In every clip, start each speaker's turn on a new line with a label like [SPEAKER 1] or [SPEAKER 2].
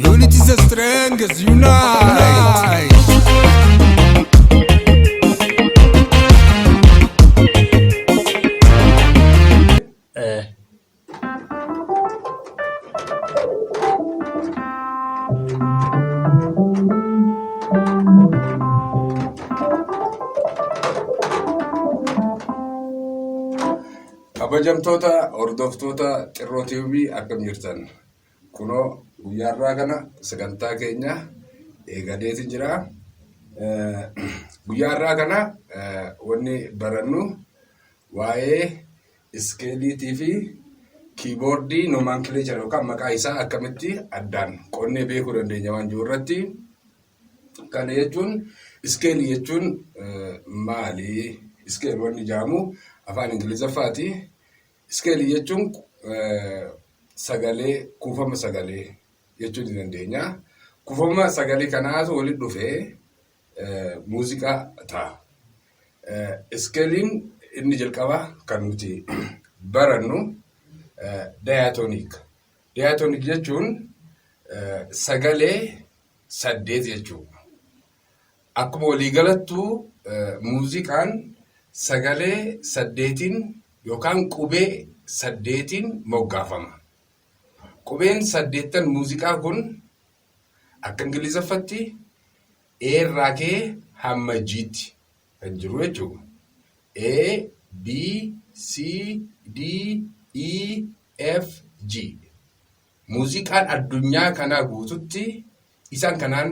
[SPEAKER 1] Unity is the strength, unite.
[SPEAKER 2] Kabajamtoota hordoftoota Xirroo TV akkam jirtan? Kunoo guyyaa har'aa kana sagantaa keenya eegaleetiin jira. Guyyaa har'aa kana wanni barannu waa'ee iskeeliitii fi kiiboordii nomaankileechar yookaan maqaa isaa akkamitti addaan qonnee beekuu dandeenya waan jiru irratti. Kana jechuun iskeelii jechuun maali? Iskeel wanni jedhamu afaan Ingilizaffaati. Iskeelii jechuun sagalee kuufama sagalee jechuu ni dandeenya. Kuufama sagalee kanaatu walitti dhufee muuziqaa ta'a. Iskeeliin inni jalqabaa kan nuti barannu diatonic. Diatonic jechuun sagalee 8 jechuudha. Akkuma waliigalattuu muuziqaan sagalee saddeetiin yookaan qubee saddeetiin moggaafama. Qubeen saddeettan muuziqaa kun akka Ingilizaffatti A irraa ka'ee hamma G'tti kan jiru jechuudha. A, B, C, D, E, F, G. Muuziqaan addunyaa kanaa guututti isaan kanaan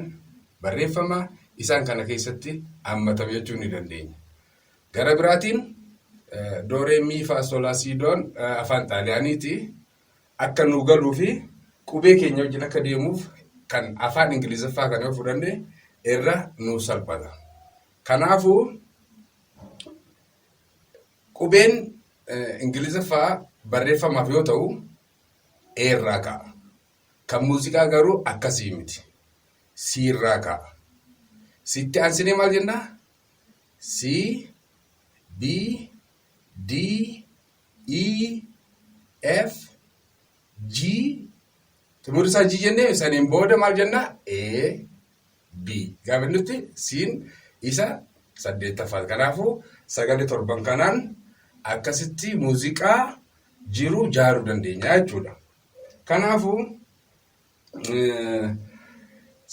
[SPEAKER 2] barreeffama, isaan kana keessatti hammatama jechuu ni dandeenya. Gara biraatiin dooree mii faa solaa siidoon afaan xaaliyaaniiti. Akka nuu galuu fi qubee keenya wajjin akka deemuuf kan afaan Ingilizaffaa kana yoo fudhanne irra nuu salphata. Kanaafuu qubeen Ingilizaffaa barreeffamaaf yoo ta'u A irraa ka'a. Kan muuziqaa garuu akkasii miti. C irraa ka'a. Sitti aansinee maal jennaa? C, B, D, E, F, G xumurri isaa G jennee saniin booda maal jennaa? A, B. Gaafa nutti C'n isa saddeettaffaa. Kanaafuu sagalee torban kanaan akkasitti muuziqaa jiru jaaruu dandeenya jechuudha. Kanaafuu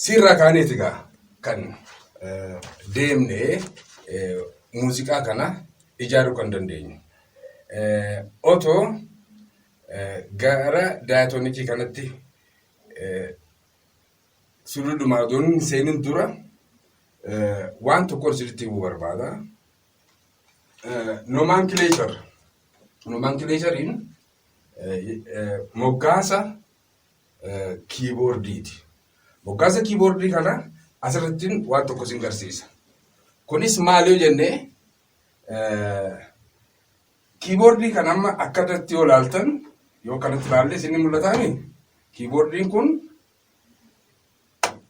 [SPEAKER 2] siirraa kaaneeti egaa kan deemnee muuziqaa kana ijaaruu kan dandeenyu. Otoo gara daayatoonikii kanatti suludumaa otoo hin seenin dura waan tokko isinitti himuu barbaada. Nomaankileechar. Nomaankileechariin moggaasa kiiboordiiti. Moggaasa kiiboordii kana asirratti waan tokko isin garsiisa. Kunis maal yoo jenne kiiboordii kana amma akkanatti yoo ilaaltan yoo kanatti ilaalle isin mul'ataami. Kiiboordiin kun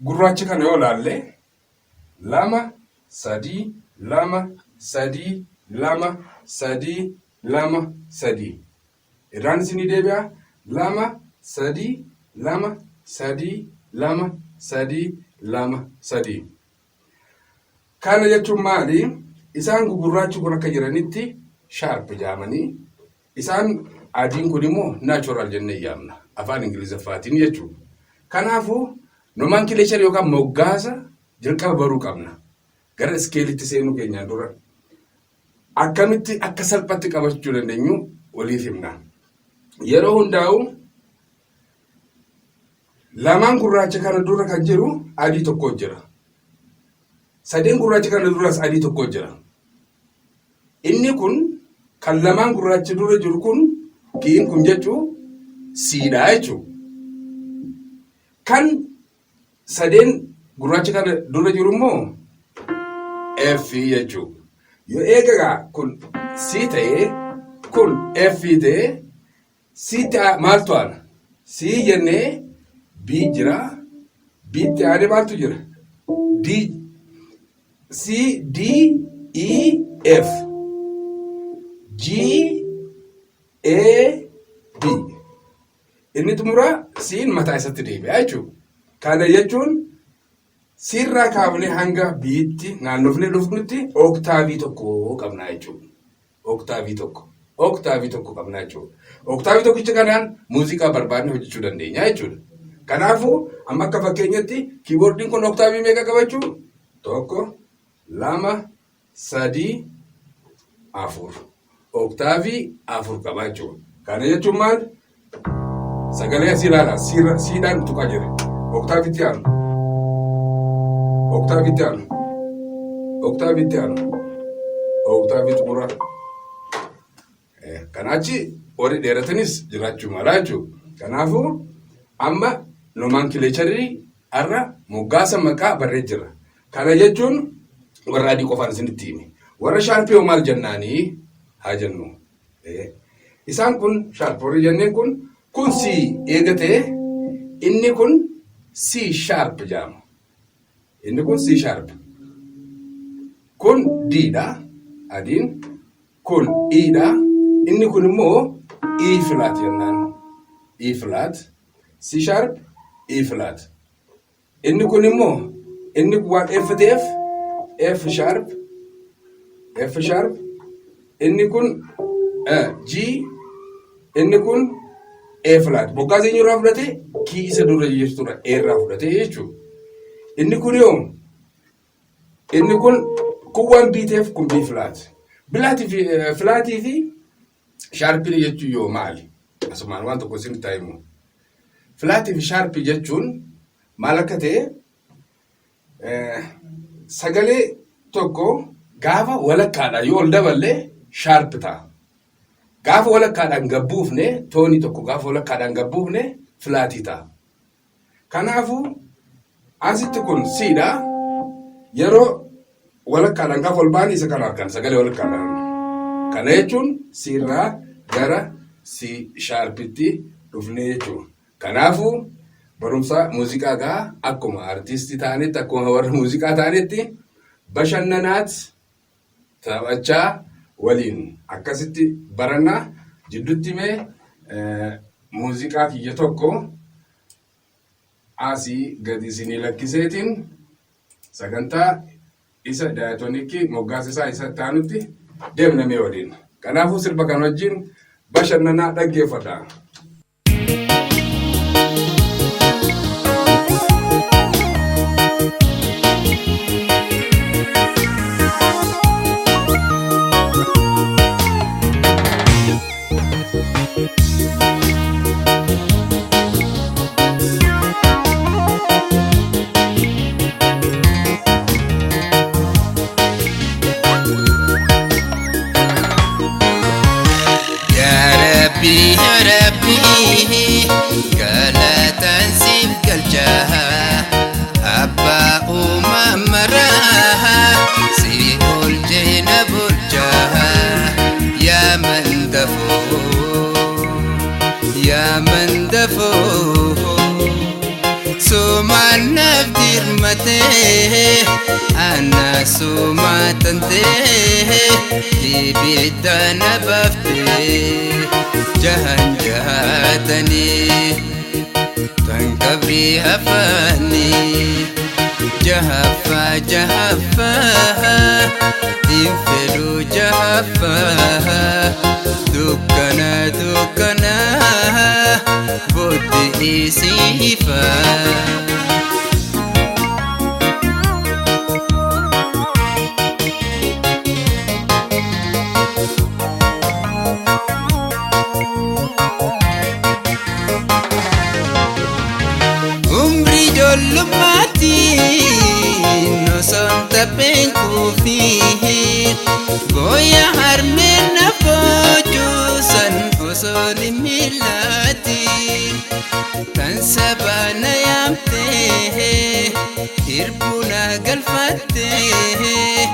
[SPEAKER 2] gurraacha kana yoo ilaalle 2 3 2 3 2 3 2 3 irraan isinii deebi'a 2 3 2 3 2 3 2 3 Kana jechuun maali? Isaan gugurraachi kun akka jiranitti shaarp jaamanii isaan adiin kun immoo naachuraal jennee yaamna afaan Ingilizaffaatiin jechuudha. Kanaafuu nomaankileechar yookaan moggaasa jalqaba baruu qabna. Gara iskeelitti seenuu keenyaan dura akkamitti akka salphatti qabachuu dandeenyu waliif himna. Yeroo hundaa'u Lamaan gurraacha kana dura kan jiru adii tokko jira. Sadeen gurraacha kana duras adii tokko jira. Inni kun kan lamaan gurraacha dura jiru kun kiin kun jechuu siidha jechuudha. Kan sadeen gurraacha kana dura jiru immoo F jechuudha. Yoo eegaa kun C ta'ee kun F ta'ee Sitti maaltu aana? C jennee B jira. B'tti aanee maaltu jira? D C D E F G A B. Inni xumuraa C'n mataa isatti deebi'a jechuudha. Kana jechuun C irraa kaafnee hanga B'tti naannofnee dhufnutti ooktaavii tokko qabna jechuudha. Ooktaavii tokko. Ooktaavii tokko qabna jechuudha. Ooktaavii tokkicha kanaan muuziqaa barbaadne hojjechuu dandeenya jechuudha. Kanaafuu amma akka fakkeenyatti kiiboordiin kun ooktaavii meeqa qaba jechuudha? Tokko, lama, sadii, afur. Ooktaavii afur qaba jechuudha. Kana jechuun maal? Sagalee asii ilaala. Siidhaan tuqaa jira. Oktaavitti aanu. Oktaavitti aanu. Oktaavitti aanu. Oktaavii xumuraa. Kanaachi warri dheeratanis jiraachuu mala jechuudha. Kanaafuu amma nomaankileecharii har'a moggaasa maqaa barree jira. Kana jechuun warra adii qofaan isinitti hime. Warra shaarpii hoo maal jennaanii haa jennu. Isaan kun sharp warri jenneen kun kun C eega ta'e inni kun C sharp jedhama. Inni kun C sharp. Kun D dha. Adiin kun E dha. Inni kun immoo E flat jennaan. E flat, C sharp, E flat. Inni kun immoo inni kun waan F ta'eef F sharp F sharp inni kun G inni kun A flat. Moggaasa eenyu irraa fudhate? Kii isa dura jirtudha A irraa fudhate jechuudha. Inni kun yoo inni kun kun waan B ta'eef kun B flat. Bilaatii fi filaatii fi shaarpii jechuun yoo maali? Asumaan waan tokko isin ta'imu. Filaatii fi shaarpii jechuun maal akka ta'e sagalee tokko gaafa walakkaadhaan yoo ol daballe shaarp ta'a. Gaafa walakkaadhaan gabbuufne toonii tokko gaafa walakkaadhaan gabbuufne filaatii ta'a. Kanaafuu asitti kun siidha. Yeroo walakkaadhaan gaafa ol ba'an isa kana argan sagalee walakkaadhaan. Kana jechuun siirraa gara si shaarpitti dhufnee jechuudha. Kanaafuu barumsa muuziqaa gaa akkuma artiistii ta'anitti akkuma warra muuziqaa ta'anitti bashannanaat taphachaa waliin akkasitti barannaa jidduutti mee muuziqaa kiyya tokko asii gadi isinii lakkiseetiin sagantaa isa daayatoonikii moggaasa isaa isa itti aanutti deemna mee waliin. Kanaafuu sirba kana wajjin bashannanaa dhaggeeffadha.
[SPEAKER 3] Yaa Rabbi yaa Rabbi galataan siif galcha abbaa uumamaraa si oolchee na bulcha yaa mandafoo yaa mandafoo sumaan naaf dirmatee ana sumaa tantee ibidda na baaftee jahan jahatanii tan qabrii hafaanii jahaffaa jahaffaa hin fedhu jahaffaa dukkana dukkana booddee isiifaa. Umrii ijoollummaatti osoon tapheen kuufiin booya harmeen na boojuusan osoon hin miillaatiin tan sabaa na yaamtee hirbuu na galfattee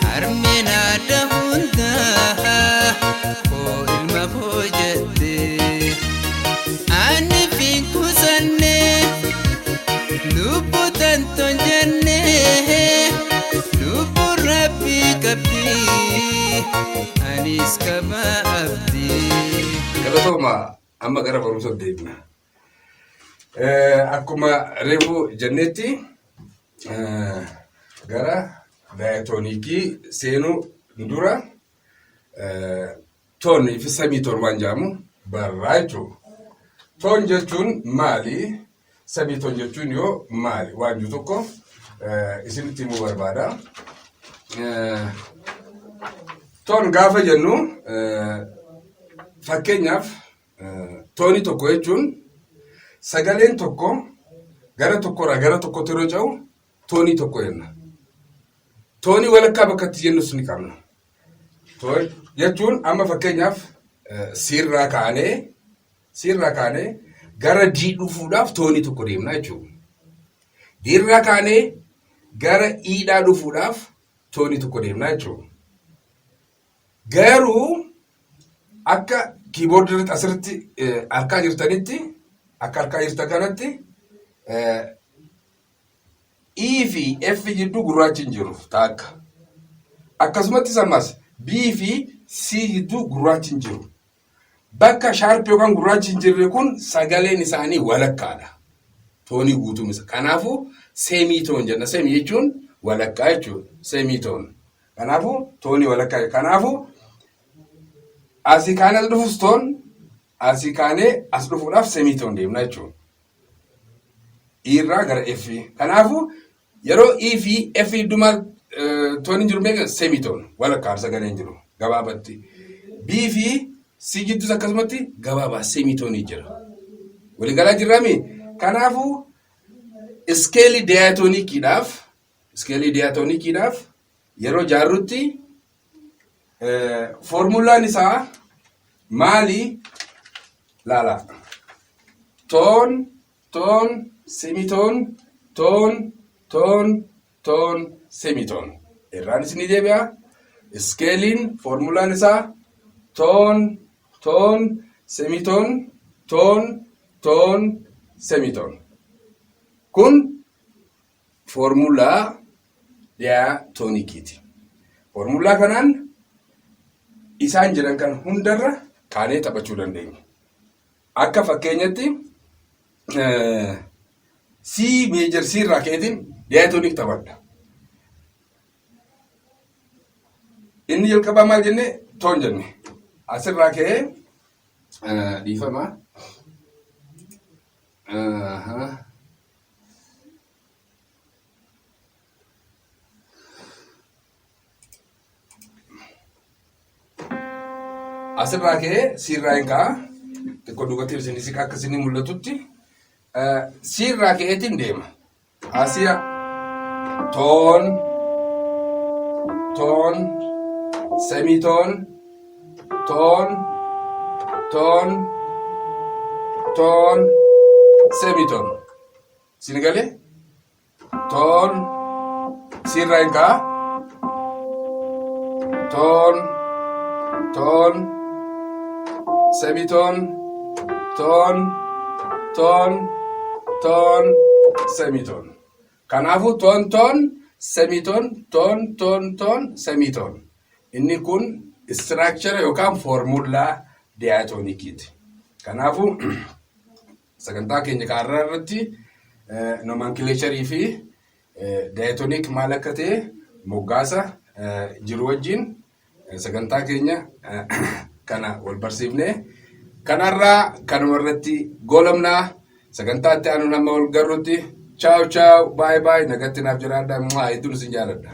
[SPEAKER 3] harmeen haadha hundaa koo ilma koo jettee. Ani fin kusanne lubbu tanton jenne lubbu rabbi qabdi anis qaba abdi.
[SPEAKER 2] Galatooma amma gara barumsa deemna. Akkuma reefu jennetti gara diatonicii seenuu dura tone fi semitone waan jedhamu barraa jechuudha. Tone jechuun maali? Semitone jechuun yoo maali? Waan jiru tokko isinitti himuu barbaada. Tone gaafa jennu, fakkeenyaaf, toneii tokko jechuun sagaleen tokko gara tokkorraa gara tokkotti yeroo ce'u toneii tokko jenna. Toneii walakkaa bakka itti jennus ni qabna. Jechuun amma fakkeenyaaf C irraa kaanee gara D dhufuudhaaf toneii tokko deemna jechuudha. D irraa kaanee gara E dhaa dhufuudhaaf toneii tokko deemna jechuudha. Garuu akka keyboardii irratti asirratti argaa jirtanitti, akka argaa jirtan kanatti, E fi F jidduu gurraachi hin jiru taakka. Akkasumattis ammas B fi C jidduu gurraachi hin jiru. Bakka sharp yookaan gurraachi hin jirre kun sagaleen isaanii walakkaadha. Toneii guutuun isa. Kanaafuu semitone jenna. Semi jechuun walakkaa jechuudha. Semitone. Kanaafuu toneii walakkaa. Kanaafuu asii kaanee as dhufus tone, asii kaanee as dhufuudhaaf semitone deemna jechuudha. E irraa gara F. Kanaafuu yeroo E fi F gidduu maal toneiin jiru meeqa? Semitone, walakkaa sagaleen jiru gabaabatti. B fi C gidduus akkasumatti gabaabaa semitoneii jira. Waliigalaa jirraami? Kanaafuu scaleii diatoniciidhaaf yeroo jaarrutti formulaan isaa maali? Laala. Tone, tone, semitone, tone, tone, tone, semitone. Irraan isinii deebi'a. Scaleiin formulaan isaa tone, tone, semitone, tone, tone, semitone. Kun foormulaa diatoniciiti. Foormulaa kanaan isaan jiran kan hundarra kaanee taphachuu dandeenya. Akka fakkeenyatti C major, C irraa ka'eetiin diatonic taphadha. Inni jalqabaa maal jenne? Tone jenne. Asirraa ka'ee, dhiifama. Aha. Asirraa ka'ee C irraa hin ka'a. Xiqqoo duubatti isin siqa akka isin mul'atutti. C irraa ka'eetiin deema. Asiya tone, tone, semitone, tone, tone, tone, semitone. Isin galee? Tone, C irraa hin ka'a. Tone, tone, semitone, tone, tone, tone, semitone. Kanaafuu tone, tone, semitone, tone, tone, tone, semitone. Inni kun structure yookaan foormulaa diatoniciiti. Kanaafuu sagantaa keenya kaarraa irratti nomenclatureii fi diatonic maal akka ta'e moggaasa jiru wajjin sagantaa keenya kana wal barsiifnee kanarraa kanuma irratti goolamnaa. Sagantaa itti aanu nama wal garrutti, ciao ciao, bye bye, nagatti naaf jiraadha, hedduun isin jaaladha.